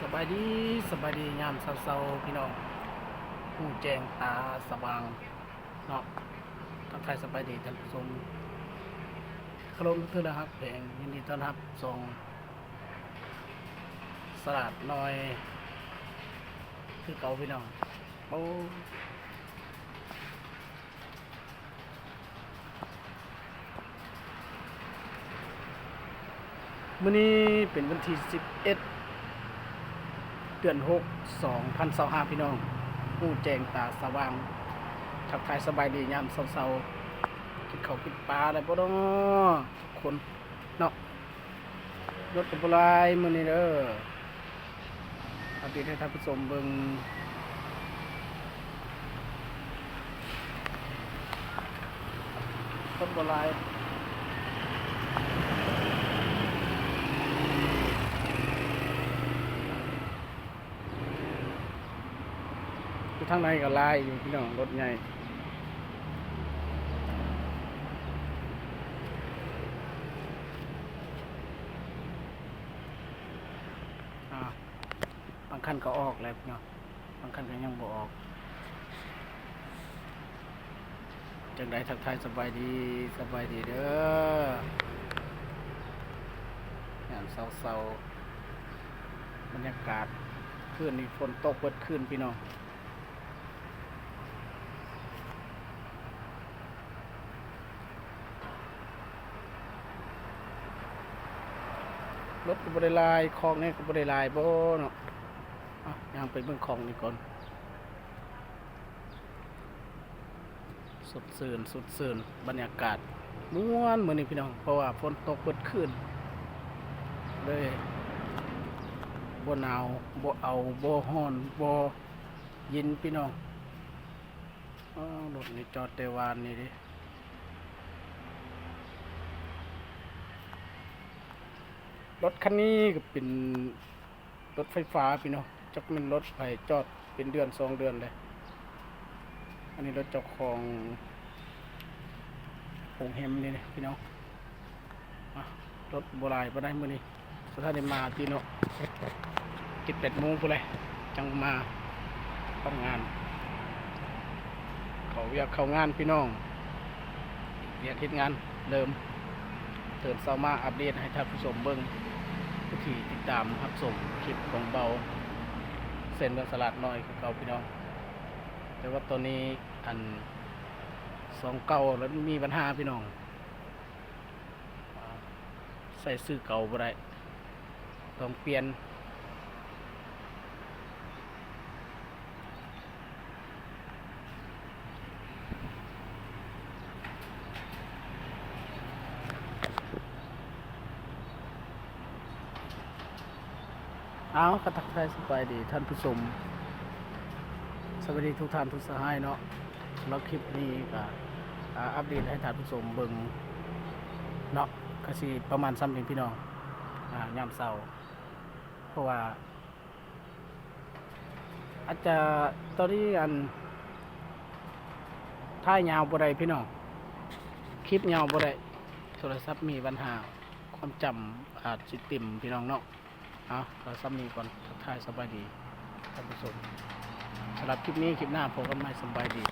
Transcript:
ສະບາຍດີ ສະບາຍດີຍາມເຊົ້າໆ ພີ່ນ້ອງ ຮູ້ແຈ້ງຕາສະຫວ່າງເນາະ. ທັກທາຍສະບາຍດີທ່ານຜູ້ຊົມ ເຄົາລົບນັບຖື ແລະ ຮັກແພງ, ຍິນດີຕ້ອນຮັບຊ່ອງສະຫຼາດນ້ອຍຄືເກົ່າ ພີ່ນ້ອງ. ໂອ້ ມື້ນີ້ເປັນວັນທີສິບເອັດ ເດືອນຫົກ ສອງພັນຊາວຫ້າ ພີ່ນ້ອງ ຮູ້ແຈ້ງຕາສະຫວ່າງ. ທັກທາຍສະບາຍດີຍາມເຊົ້າໆ ກິນເຂົ້າກິນປາແລ້ວບໍ່ເນາະ ທຸກຄົນເນາະ? ລົດກໍບໍ່ຫຼາຍມື້ນີ້ເດີ ອັບເດດໃຫ້ທ່ານຜູ້ຊົມເບິ່ງ. ຄົນບໍ່ຫຼາຍ ຢູ່ທາງໃນກໍຫຼາຍຢູ່ພີ່ນ້ອງ ລົດໃຫຍ່. ອ່າ ບາງຄັນກໍອອກແລ້ວເນາະ ບາງຄັນກໍຍັງບໍ່ອອກ. ຈັ່ງໃດ ທັກທາຍສະບາຍດີ ສະບາຍດີເດີ ຍາມເຊົ້າໆ ບັນຍາກາດ ຄືນນີ້ຝົນຕົກເບິດຄືນ ພີ່ນ້ອງ. ລົດກໍບໍ່ໄດ້ຫຼາຍ ຄອງນີ້ກໍບໍ່ໄດ້ຫຼາຍບໍ່ເນາະ. ອ່ະ ຍ່າງໄປເບິ່ງຄອງນີ້ກ່ອນ. ສົດຊື່ນ ສົດຊື່ນ ບັນຍາກາດມ່ວນມື້ນີ້ ພີ່ນ້ອງ ເພາະວ່າຝົນຕົກເບິດຄືນ ເລີຍບໍ່ໜາວ ບໍ່ເອົາ ບໍ່ຮ້ອນ ບໍ່ເຢັນ ພີ່ນ້ອງ. ອໍ ລົດນີ້ຈອດແຕ່ວານນີ້ເດ້. ລົດຄັນນີ້ກໍເປັນລົດໄຟຟ້າ ພີ່ນ້ອງ ຈັກແມ່ນລົດໃຜ ຈອດເປັນເດືອນສອງເດືອນແລ້ວ. ອັນນີ້ລົດເຈົ້າຂອງໂຮງແຮມນີ້ເດ້ ພີ່ນ້ອງ. ອ່ະ ລົດບໍ່ຫຼາຍປານໃດມື້ນີ້ ບໍ່ທັນໄດ້ມາຕິເນາະ ເຈັດແປດໂມງພຸ້ນແຫຼະ ຈັ່ງມາທຳງານ ເຂົ້າວຽກເຂົ້າງານ ພີ່ນ້ອງ ວຽກເຮັດງານເລີ່ມຕື່ນເຊົ້າມາ ອັບເດດໃຫ້ທ່ານຜູ້ຊົມເບິ່ງ ຜູ້ທີ່ຕິດຕາມຮັບຊົມຄລິບຂອງເບົາເຊນ ເມືອງສະຫຼາດນ້ອຍຄືເກົ່າ ພີ່ນ້ອງ. ແຕ່ວ່າຕອນນີ້ ອັນ ຊ່ອງເກົ່າແລ້ວມີບັນຫາ ພີ່ນ້ອງ. ໃຊ້ຊື່ເກົ່າບໍ່ໄດ້ ຕ້ອງປ່ຽນ. ເອົາ ກໍທັກທາຍສະບາຍດີທ່ານຜູ້ຊົມ ສະບາຍດີທຸກທ່ານທຸກສະຫາຍເນາະ. ສຳລັບຄລິບນີ້ກໍ ອ່າ ອັບເດດໃຫ້ທ່ານຜູ້ຊົມເບິ່ງເນາະ ກໍຊິປະມານສ່ຳນີ້ ພີ່ນ້ອງ ອ່າ ຍາມເຊົ້າ ເພາະວ່າ ອາດຈະຕອນນີ້ ອັນ ຖ່າຍຍາວບໍ່ໄດ້ພີ່ນ້ອງ ຄລິບຍາວບໍ່ໄດ້ ໂທລະສັບມີບັນຫາ ຄວາມຈຳອາດຊິເຕັມພີ່ນ້ອງເນາະ. ເອົາ ກໍສ່ຳນີ້ກ່ອນ ທັກທາຍສະບາຍດີທ່ານຜູ້ຊົມ ສຳລັບຄລິບນີ້ ຄລິບໜ້າພົບກັນໃໝ່ ສະບາຍດີ.